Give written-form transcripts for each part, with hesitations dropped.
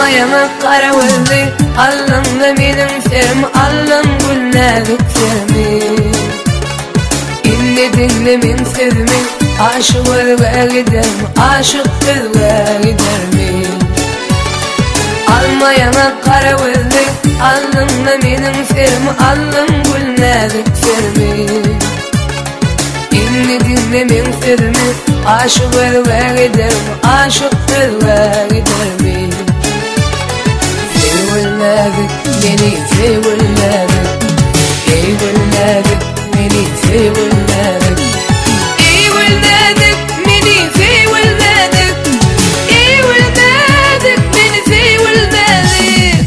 Alma ýaňak gara gözli, Alnyňda meniň serim, Alnyň gül näzik serimi. Indi diňle meň sözümi, Aşyk özgä gidermi, Aşyk özgä gidermi? Alma ýaňak gara gözli, Alnyňda meniň serim, Alnyň gül näzik serimi. Indi diňle meň sözümi, Aşyk özgä gidermi, Aşyk özgä gidermi? Söý näzik, meni söý näzik, Eý gül näzik, meni söý näzik. Eý gül näzik, meni söý näzik, Eý gül näzik, meni söý näzik.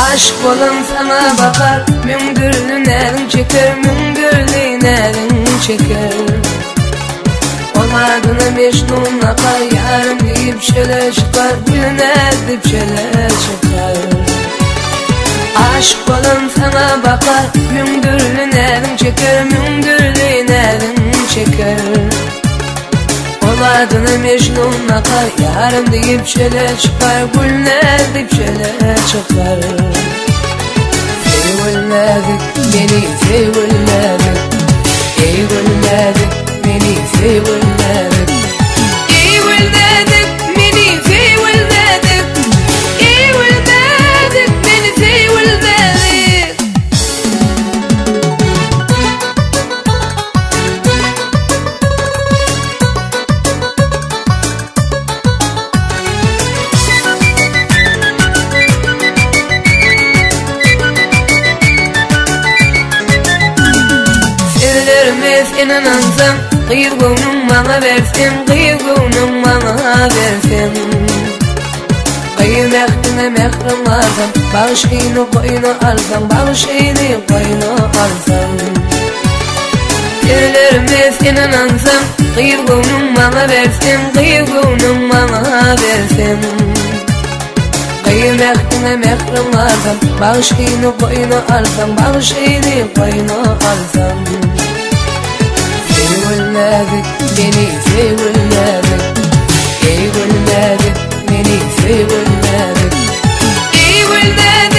Aşyk bolan sana bakar, Müň dürli näziň çeker, Müň dürli näziň çeker. Ol adyna Mejnun akar, Ýarym diýip çöle çykar, Gül näzip çöle çykar. Aşyk bolan sana bakar, Müň dürli näziň çeker, Müň dürli näziň çeker. Ol adyna Mejnun akar, Ýarym diýip çöle çykar, Gül näzip çöle çykar. Söý näzik, meni söý näzik, Eý gül näzik, meni söý näzik. Eý gül näzik, meni söý näzik, Eý gül näzik, meni söý näzik. Sözlerime sen ynansaň, Gyz göwnüň maňa berseň, Gyz göwnüň maňa berseň. Gyz mähriňe mährim alsam, Bagşyny goýna alsaň, Bagşyny goýna alsaň. Sözlerime sen ynansaň, Gyz göwnüň maňa berseň, Gyz göwnüň maňa berseň. Gyz mähriňe mährim alsam, Bagşyny goýna alsaň, Bagşyny goýna alsaň. Söý näzik, meni söý näzik, Eý gül näzik, meni söý näzik. Eý gül näzik.